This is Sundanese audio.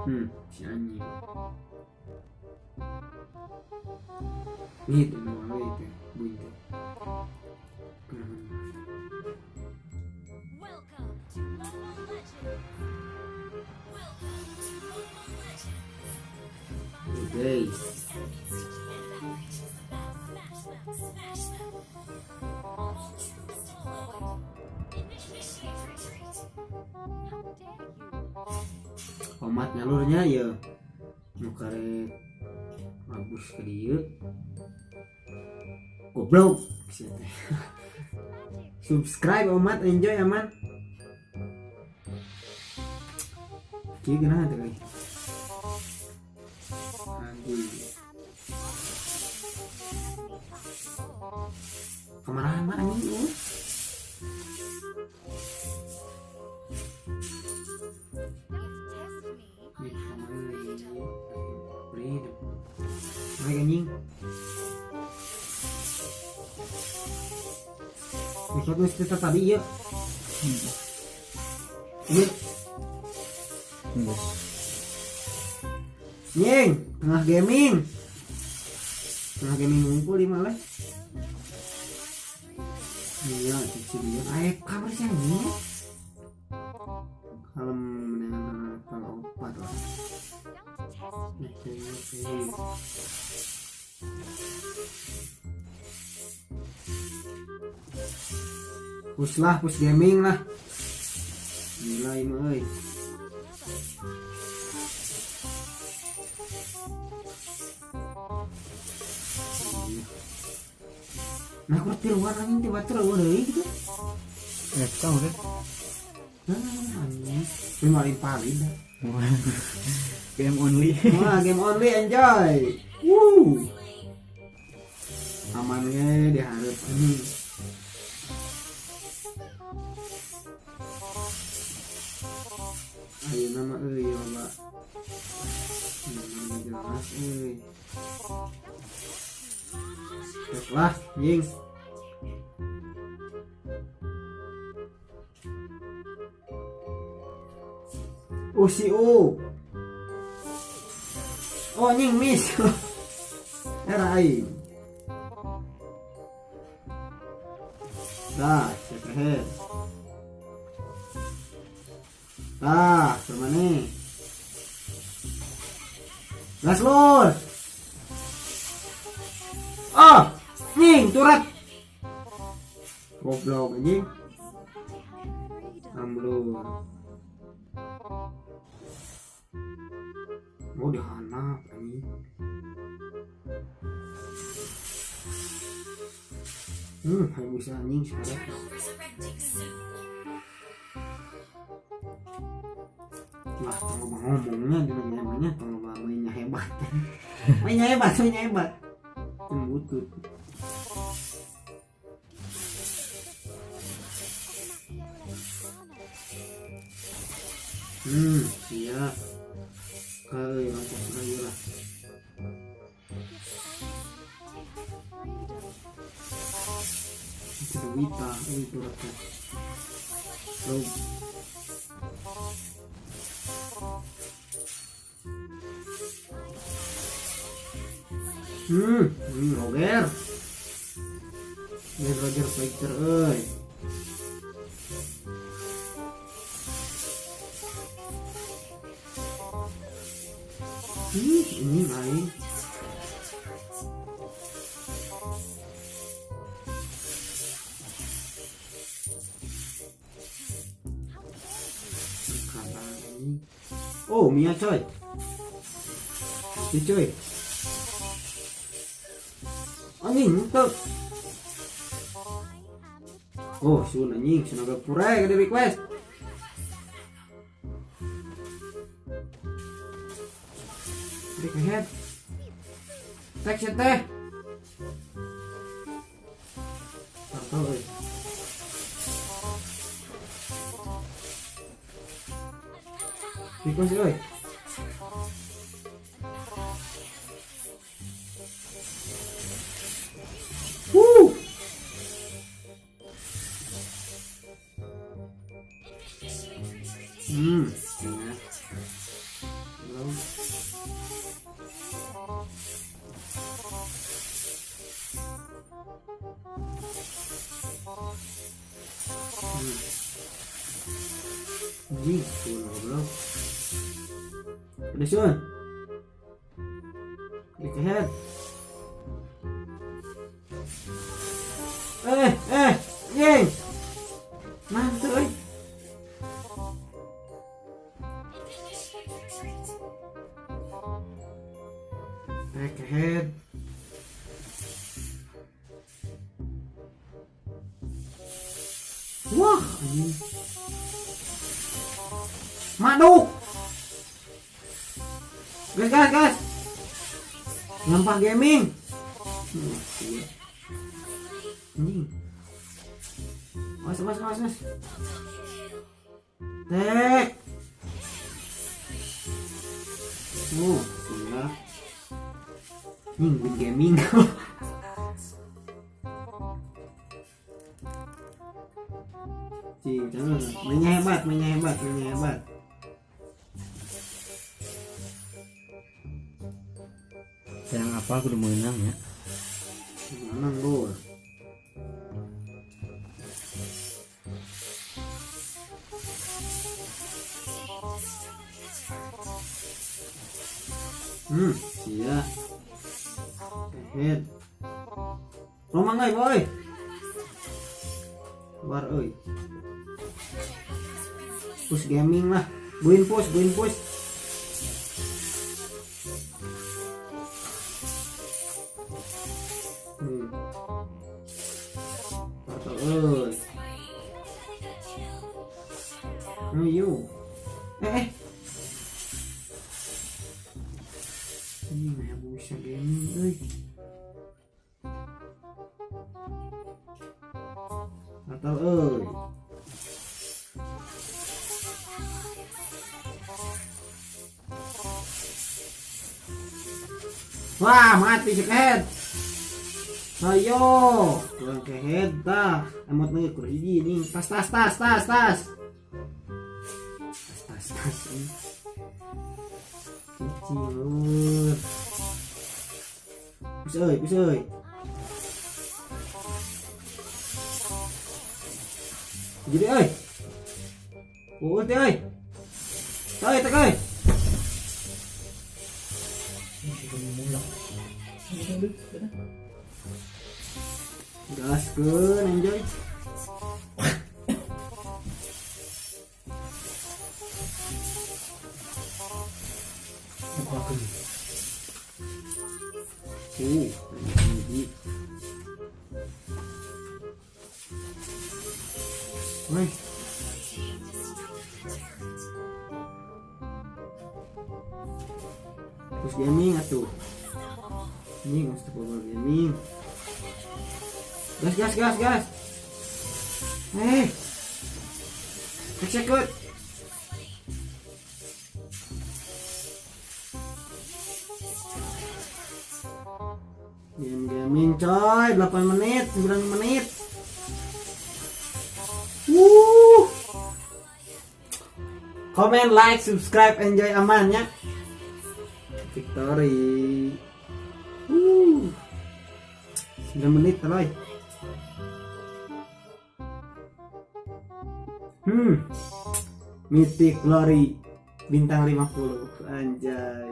Si anjing. Nih, mau itu, bunyi. Guys. Omat nyalurnya ya. Nu karek mabus ke dieu. Goblok sia teh. Subscribe omat, enjoy aman. Kieu geunahan teh euy. Anjing. Kemarahan mah anjing euy. Nih, kemana lagi? Beri. Naik anjing. Ikut geus kita tadi ieu. Ieu. Nying, tengah gaming. Tengah gaming ngumpul di mana? Iya, cici dia. Ayo kamar sih anjing. Kalem menengan level 4 lah. Oke. Push lah, push gaming lah. Gila ini euy. Nah, aku tiluan anjing tiba tiluan deui gitu. Eta udah. Nah, anjing. Ini paling paling dah. Game only. Wah, game only enjoy. Woo. Aman ge diharap anjing. Ayo nama euy loba. Nama jelas euy. Tek lah, anjing. Oh si O. Oh anjing miss. Era aing. Dah, siapa Tah, permane. Gas lur. Ah, nying turet. Goblok anjing. Amblur. Oh, dihanap anjing. Hayu bisa anjing sekarang. Lah, tong loba ngomongnya di namanya tong loba mainnya hebat. Mainnya hebat, mainnya hebat. Butut. Siap. Euy, langsung aja lah. Itu duit ah, euy turatnya. Loh. Roger. Ini Roger Fighter euy. Ini lain. Oh, Mia coy. Si coy. Anjing, tuh. Oh, sun anjing, sun agak pure gede request. Break ahead. Tek si teh. Turtle euy. Request euy. Woo! Ya. Anjing, tuh goblok. Udah sun. Klik ahead. Anjing. Mantu euy. Back ahead. Wah, anjing. Maduk. Gas, gas, gas. Nyampah gaming. Anjing. Mas, mas, mas, mas. Tek. Siap. Anjing, win gaming. Cing, jangan. Mainnya hebat, mainnya hebat, mainnya hebat. Yang apa aku udah menang ya? Menang gua. Sia. Head. Romang euy, boy. War euy. Push gaming lah. Buin push, buin push. Atau euy. Ayo. Ini mah bisa gaming euy. Atau euy. Wah, mati si kehead. Ayo, kurang kehead dah. Emot nih kur hiji nih. Tas tas tas tas tas. Tas tas tas. Cicing lur. Push euy, push euy. Jadi euy. Ulti euy. Euy, tek euy. Gaskeun enjoy. Woi. Push gaming atuh. Ini astagfirullah gaming. Gas gas gas gas. Execute. Game gaming coy, 8 menit, 9 menit. Wuh. Comment, like, subscribe, enjoy aman ya. Victory. 9 menit teloy. Mythic Glory bintang 50 anjay.